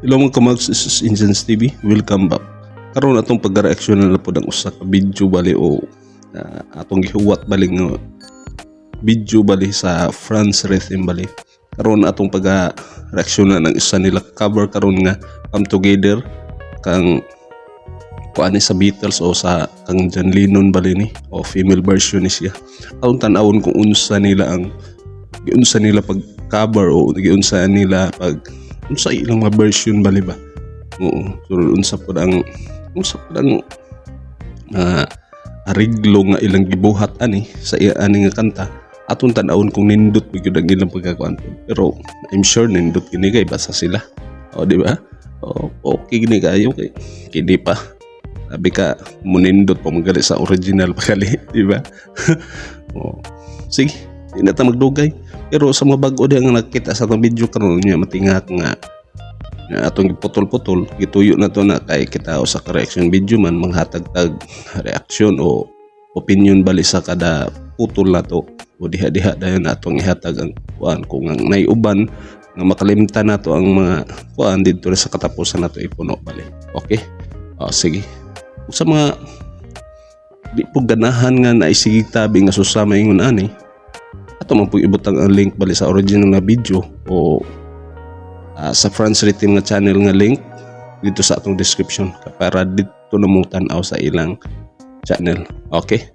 Hello mga kamags, this is Incense TV. Welcome back. Karon atong pagreaksyon na pod ang usa ka video bali o atong gihuwat bali nga video bali sa France Rhythm bali. Karon atong pag-reaksyon na ng isa nila cover karon nga Come Together kang kuan sa Beatles o sa kang John Lennon bali ni o female version ni siya. Atong tan-awon kung unsa nila ang giunsa nila pag cover o giunsa nila pag unsa ilang mga version bali ba. Oo, so unsa pud ang ariglo nga ilang gibuhat ani sa iya ani nga kanta, atong tan-awon kung nindot ba gyud ang ilang pagkakuan. Pero I'm sure nindot kini kay basta sila. O, di ba? O, okay gini kayo kay kini pa. Sabi ka munindot pa magali sa original pa gali, di ba? O, sige, di na ta magdugay. Pero sa mga bag-o diha nga nakita sa atong video karon niya, matingak nga nga atong giputol-putol, gituyo na to na kay kita sa reaction video man manghatag tag reaction o opinion bali sa kada putol na to o diha-diha dayon atong ihatag ang kuan. Kung ang naiuban nga makalimtan nato ang mga kuan didto sa katapusan nato ipuno bali. Okay, o sige, ug sa mga di po ganahan nga naisigig tabi nga susama ingon ani, ato man po ibutang ang link bali sa original nga video o sa France Rhythm nga channel nga link dito sa atong description para dito na mo tan-aw sa ilang channel. Okay?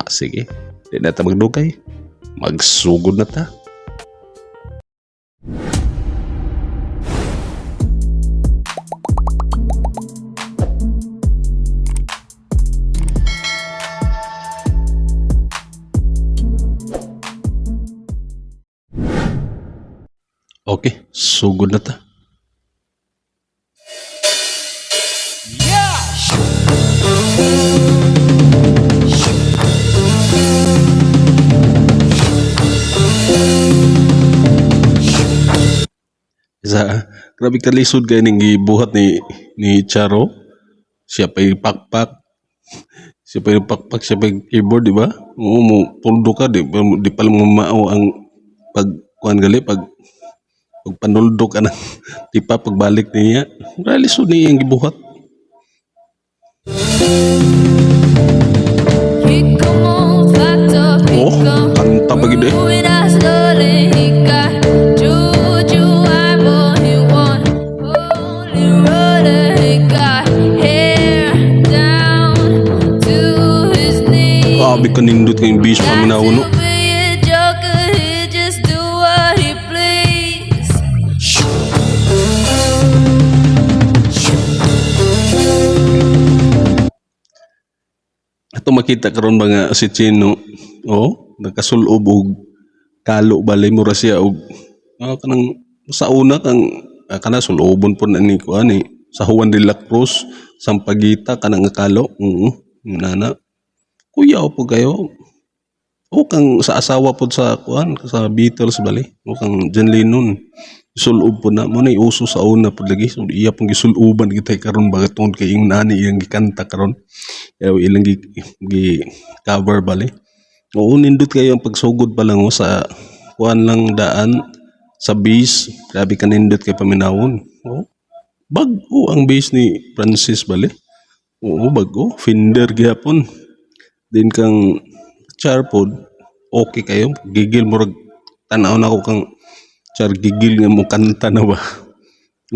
Sige. Di na ta magdugay. Magsugod na ta. Okay, sugod na ta. Isa, grabe kalisod kay ning gibuhat ni Charo. Siya pa'y pakpak. Siya pa'y pakpak, siya pa'y keyboard, di ba? Oo, mo tuldo ka, di pa lang mao ang pag kuan gali pag pagpanuldo ka ng tipa pagbalik niya. Grabe lisod niya ang gibuhat. Oh, kanta pa gid eh. Grabe ka nindot kayong bis paminaw no. Ato makita karon ba nga si Chino, oh, nakasulob og kalo balay, mura siya og kanang sa una kang kana sulobon po na ni kuan ni sa Juan de la Cruz, Sampaguita kanang nga kalo. Oo, nana. Kuyaw po kayo. O kang sa asawa pod sa kuan sa Beatles bali o kang John Lennon, sulob po na mo na uso sa una pod lagi. So iya pong gisuloban kita karon ba tungod kay ingon ani iyang gikanta karon. Kaya ilang gi cover bali. Oo, nindot kayo ang pagsugod pa lang oh, sa kuan lang daan sa bass. Grabe ka nindot kay paminawon. Oo. Bag-o ang bass ni Francis bali. Oo, bag-o. Fender gihapon. Din kang Char pod, okay kayo. Gigil murag tan-aw na ako kang Char, gigil nga mo kanta na ba.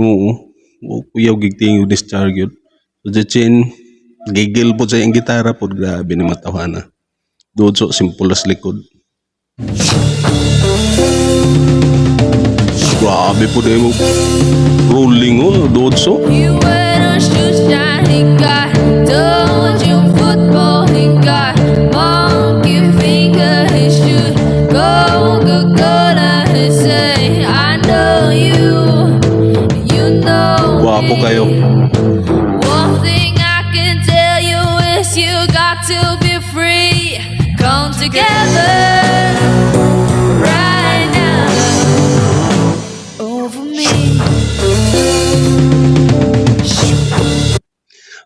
Oo. Oo, kuyaw gig tingog ni Char gyud. So si Chin, gigil pod sa iyang gitara pod, grabe ni matawhana. Dudso simple as likod. Grabe po mo rolling oh, dudso. He wear a shoe shine, he got Dodger football, he got monkey finger, he should Coca-Cola, he say, I know you, you know Gwapo me. kayo. One thing I can tell you is you got to be free. Come together right now over me.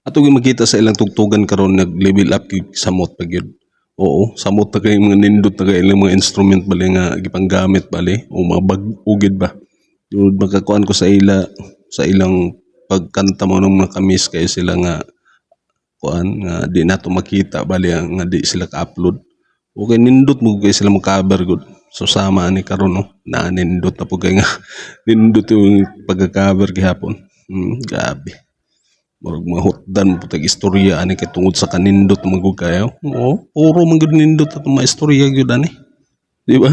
Ato gyud makita sa ilang tugtugan karon, nag-level up gyud, samot pa gyud. Oo, samot na kay mga nindot na kay ilang mga instrument bali nga gipanggamit bali o mga bag-o gyud ba. Yun makakuan ko sa ila. Sa ilang pagkanta mo nung nakamiss kayo sila nga kuan nga di nato makita bali ang nga di sila ka-upload. Okay, nindot mo kay sila mo cover gud. So sama ani karon, no, na nindot na po kay nga nindot yung pagka-cover gihapon. Grabe. Murag mahutdan po tag istorya ani kay tungod sa kanindot man gud kayo. Oo, puro man gud nindot at mga istorya gyud ani. Di ba?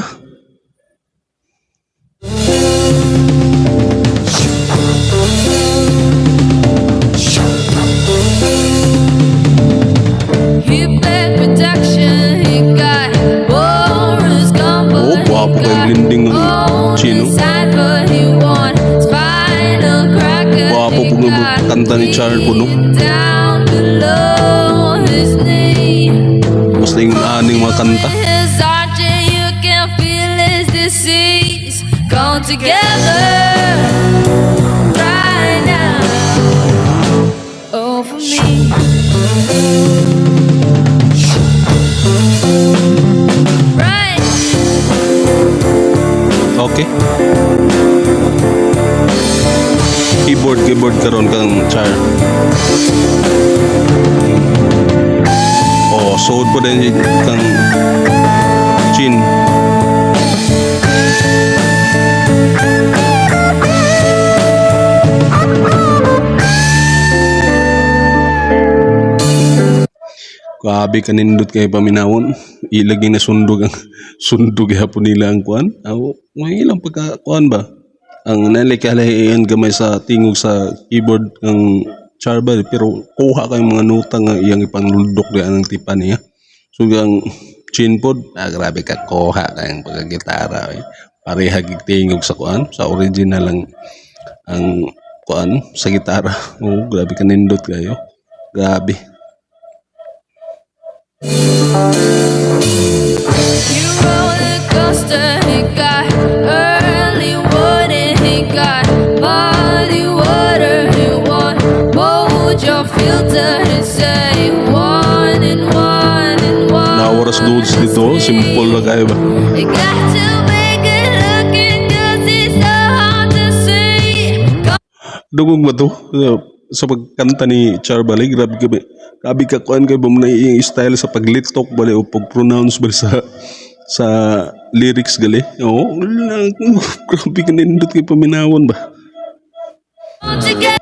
He played protection, he got Boris Gump, Oh, he gwapo kay got Linding ang on Chino. the side, but he won spinal cracker. Gwapo He po nga got kanta ni Char po, no? beat down below his knee. Basta yung aning mga kanta. His arching, you can feel his disease. Come together right now. Oh, for me. Right. Okay. Keyboard, keyboard karon kang Char. Oh, suod po din kang Chin. Grabe kanindot kay paminawon. Ilagi na sundog ang sundog gihapon nila ang kuan. Aw, may ilang pagka kuan ba? Ang nalay gamay sa tingog sa keyboard ng Charbel, pero kuha kay mga nota nga iyang ipanglundok di ang tipa niya. So ang Chin pod, ah, grabe ka kuha kayang pagkagitara eh. Pareha gig tingog sa kuan sa original ang kuan sa gitara. Oh, grabe kanindot kayo. Grabe. He roller coaster, he got early warning, he got muddy water, he won mojo filter, he say one and one and one. Nawaras dudes dito, simple na kayo ba? You got to make it looking 'cause it's so hard to see. Dugog ba to? Sa pagkanta ni Char Bali, grabe ka ba? Grabe ka kuan kay ba mo na iyang style sa paglitok bali o pag-pronounce bali sa lyrics gali. Oo, grabe ka nindot kay paminawon ba? Come together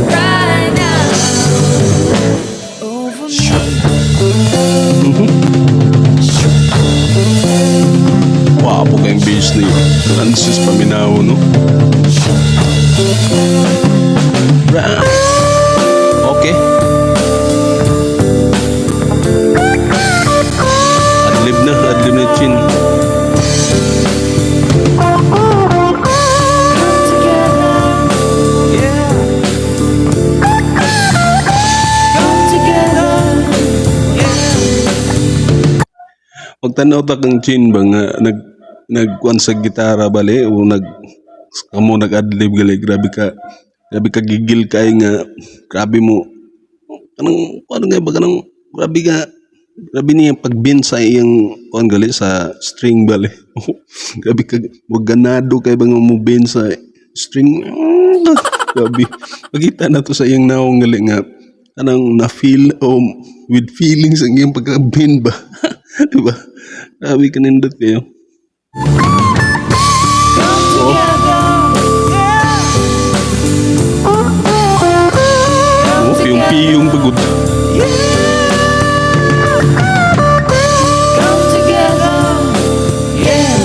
right now. Oh, for me. Wapo kayong bass ni Francis Paminawon, no? Okay. Adlib na Chin. Come together. Yeah. Come together. Yeah. Pagtanaw ta kang Chin ba nga nagkuan sa gitara bali o nag kamo nag-adlib gali, grabe ka gigil kay nga grabe mo kanang kuan nga ba, kanang grabe niya pagbend sa iyang kuan gali sa string bali. Grabe ka wag ganado kay ba nga mo bend sa string. Grabe, makita na to sa iyang naong gali nga kanang na feel o with feelings ang iyang pagka-bend ba, di ba? Grabe kanindot kayo. Come together. Yeah. Oh, yung piyong pagod. Yeah. Come together. Yeah.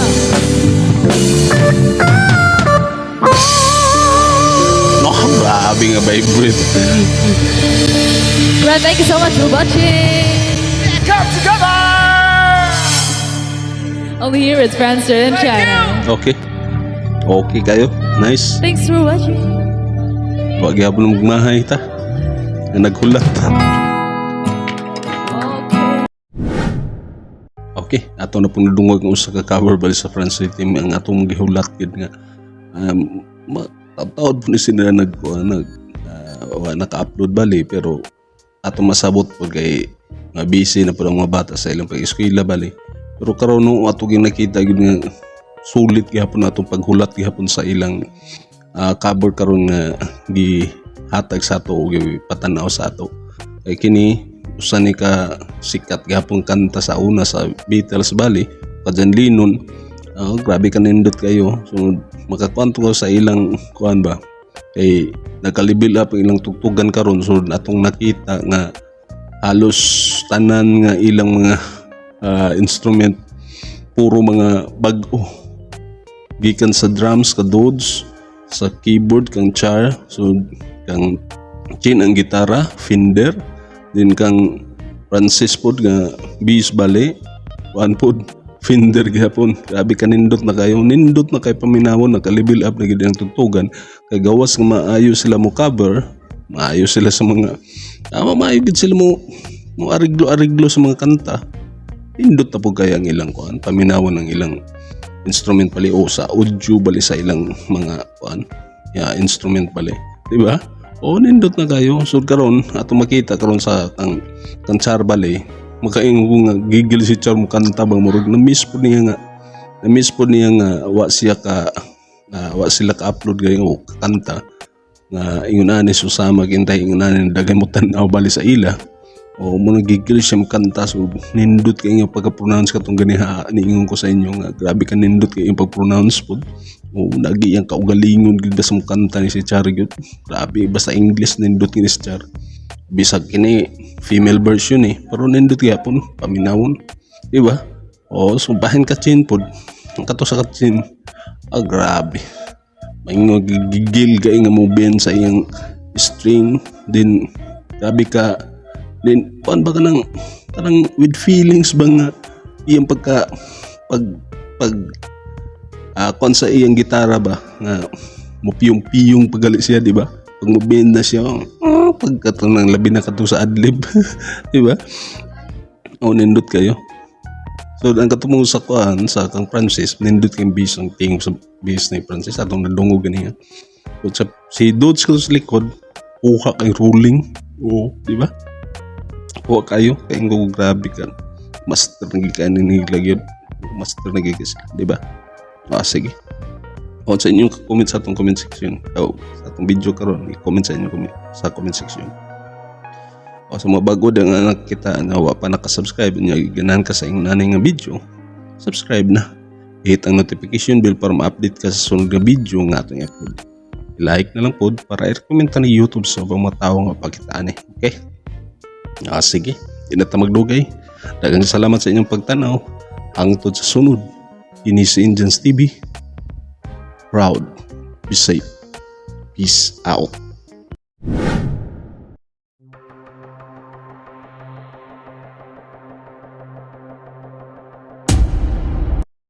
No, grabe nga vibrate. Right, thank you so much for watching. Come together. Only here it's Friendster in China. Okay. Okay kayo. Nice. Thanks for watching. Wa gyapon magmahay ta. Nga naghulat. Okay. Okay, ato na pong nadungog ang usa ka cover bali sa Friendster team ang atong gihulat gid nga taod po ni sila nag nag wa naka-upload bali, pero ato masabot po kay nga busy na po ang mga bata sa ilang pag-eskwela bali. Pero karon, no, ato gyud nakita gyud nga sulit gihapon atong paghulat gihapon sa ilang cover karon nga gihatag sa ato o gipatan-aw sa ato. Kay kini usa ni ka sikat gihapon kanta sa una sa Beatles bali ka John Lennon. Grabe ka nindot kayo. So makakuan ko sa ilang kuan ba, kay nagka-level up ang ilang tugtugan karon. So atong nakita nga halos tanan nga ilang mga instrument puro mga bag-o, gikan sa drums ka Dodds, sa keyboard kang Char, so kang Chin ang gitara Fender din, kang Francis pod nga bass bali kuan pod, Fender gihapon. Grabe ka nindot na kayo, nindot na kay paminawon. Naka-level up na gid ang tugtugan kay gawas nga maayo sila mo cover, maayo sila sa mga maayo gid sila mo mo ariglo-ariglo sa mga kanta. Nindot na po kaya ang ilang kuan, paminawon ang ilang instrument bali o sa audio bali sa ilang mga kuan, ya, instrument bali, di ba? O nindot na kayo. So karon ato makita karon sa kang Char bali, makaingon ko nga gigil si Char mo kanta bang murag na miss po niya nga wa siya ka wa sila ka upload gayon o kanta nga ingon ani. Susama kintay ingon ani, daghan mo tan-aw bali sa ila o mo nagigil siya kanta. So nindot kay nga pagka-pronounce katong ganiha. Niingon ko sa inyo nga grabe ka nindot kay yung pag-pronounce pod o nagi yang kaugalingon gid ba sa kanta ni si Char gyud. Grabe, basta English nindot kini si Char. Bisag kini female version eh, pero nindot gyapon paminawon, di ba? O so bahin ka Chin pod, ang kato sa Chin, grabe, maingon gigil kay nga mo bend sa iyang string din. Grabe ka din kuan ba, kanang kanang with feelings ba nga iyang pagka pag pag kuan sa iyang gitara ba nga mupiyong-piyong pagali siya, di ba? Pag mobend na siya, pagkato ng labi na kato sa adlib, di ba? O nindot kayo. So ang katumong sa kuan sa kang Francis, nindot kay bass, ang tingog sa bass ni Francis atong nadungog ganiya. So, sa, si Dodds ko sa likod, kuha kay rolling. Oo, di ba? Kuha kayo kay ngo grabe ka. Master na gid ni nila. Master na gid sila, di ba? Sige. O sa inyong comment sa atong comment section. O sa atong video karon, i-comment sa inyong comment sa comment section. O sa mga bago nga nakita na wa pa naka-subscribe niya, ganahan ka sa inyong nanay nga video, subscribe na. I-hit ang notification bell para ma-update ka sa sunod nga video nga atong i-upload. I-like na lang pod para i-recommend ta ni YouTube sa ubang mga tao nga pakitaan eh. Okay? Sige. Di na ta magdugay. Daghang salamat sa inyong pagtanaw. Hangtod sa sunod. Ini si Indians TV. Proud. Be safe. Peace out.